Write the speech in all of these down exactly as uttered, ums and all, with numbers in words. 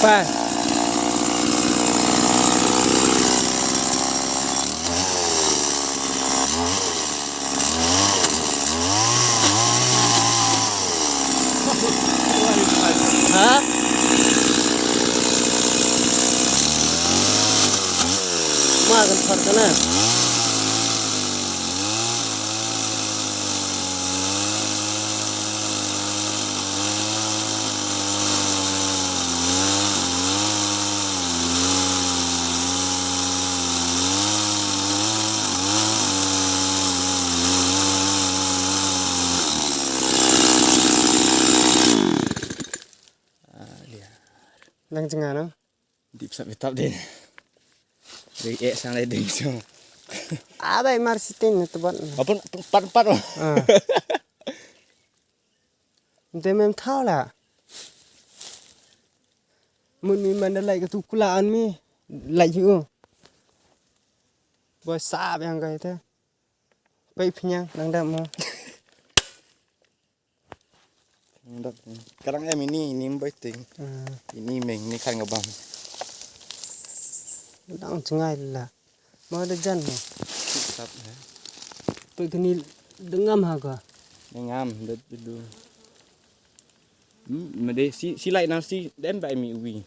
Bye. Ha? Ma kan thot kan na. Dang jngai no? Dip sap itap din. Dei eh sang dei ding so. Abai mar sitin na tebot. Apun pat pat. Ah. Nte mem thaw la. Mun mi man da lai ka tu kula an mi. Lai ju. Boy sap yang kai te. Pai phinyang nang dam mo. Nang dam. Karang em ini ini mbai ting. Ah. Ini meng ini kan ngebang. Dang jngai la. Ma da jan mo. Sap ha. Pai kani dengam ha ka. Dengam da dulu. Hmm, mede si si lai na si dem ba mi wi.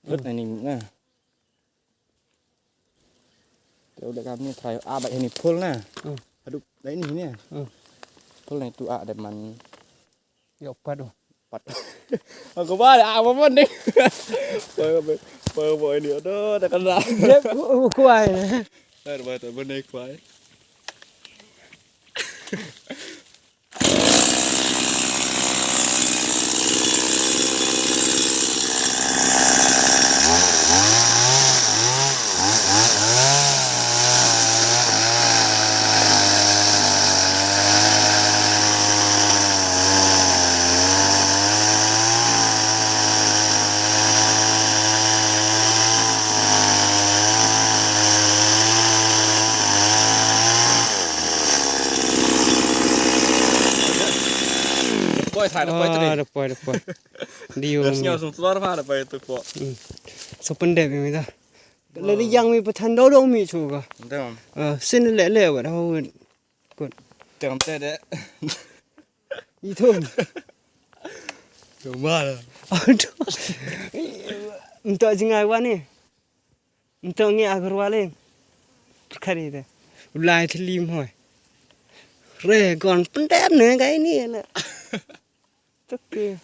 Lut na ni na. Te udah kami try a ba ini full na. Hmm. Aduh, dah ini ni. Hmm. Full na itu a deman. Yo pat oh. Pat. Aku ba a ba pun ni. Pai pai pai pai ini aduh dah kena. Dia ku kuai. Ter ba tu benar kuai. Depoi thai depoi tu ni. Ah, depoi, depoi. Dia snyau sum telur mah depoi tu kok. Hmm. So pendek ni dah. Lari yang mi pathan dau dau mi chuka. Dam. Ah, sin le le wat hau. Kut. Tengam te de. Itu. Cuma lah. Aduh. Untuk jingai wani. Untuk ngi agarwale. Kari de. Ulai telim hoi. Re gon pendem ne kai ni la. Teke.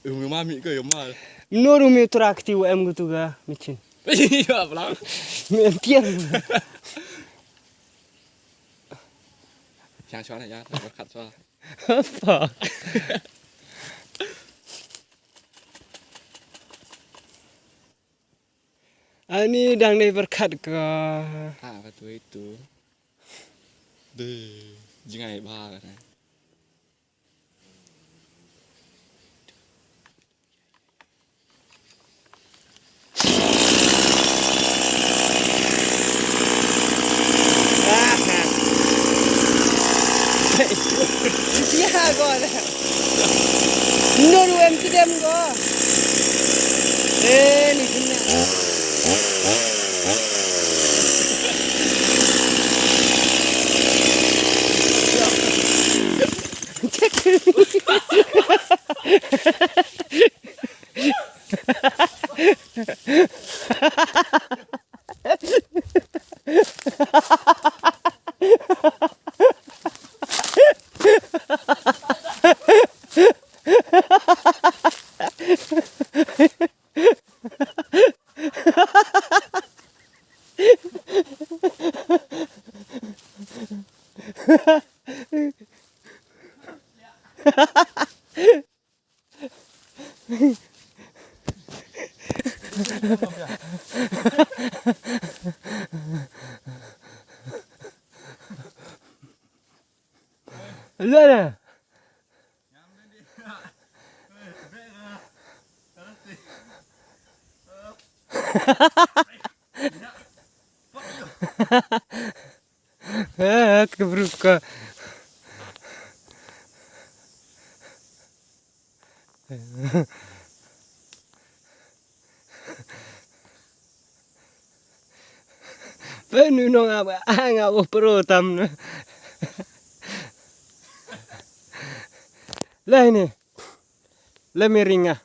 Umi mami ko yo mal. Nor umi trakti wa em gutu ga michin. Iya bla. Mi em tiar. Yang suara ya, berkat suara. Apa? Ani dang dei berkat ka. Ah, ka tu itu. Deh, jingai ba ka na. Ya, go. Nor em ti dem go. Eh, ni sini. Lada. Eh, kebruk ka. Penu nong aba anga bo pro tam na. Lai ni. Lemiringa.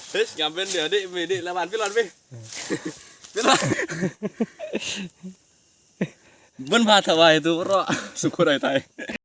Hei, ngam ben dia, dik, mi, dik, laban, pilon, mi. Pilon. Ben ba tawai tu, bro. Syukur ai tai.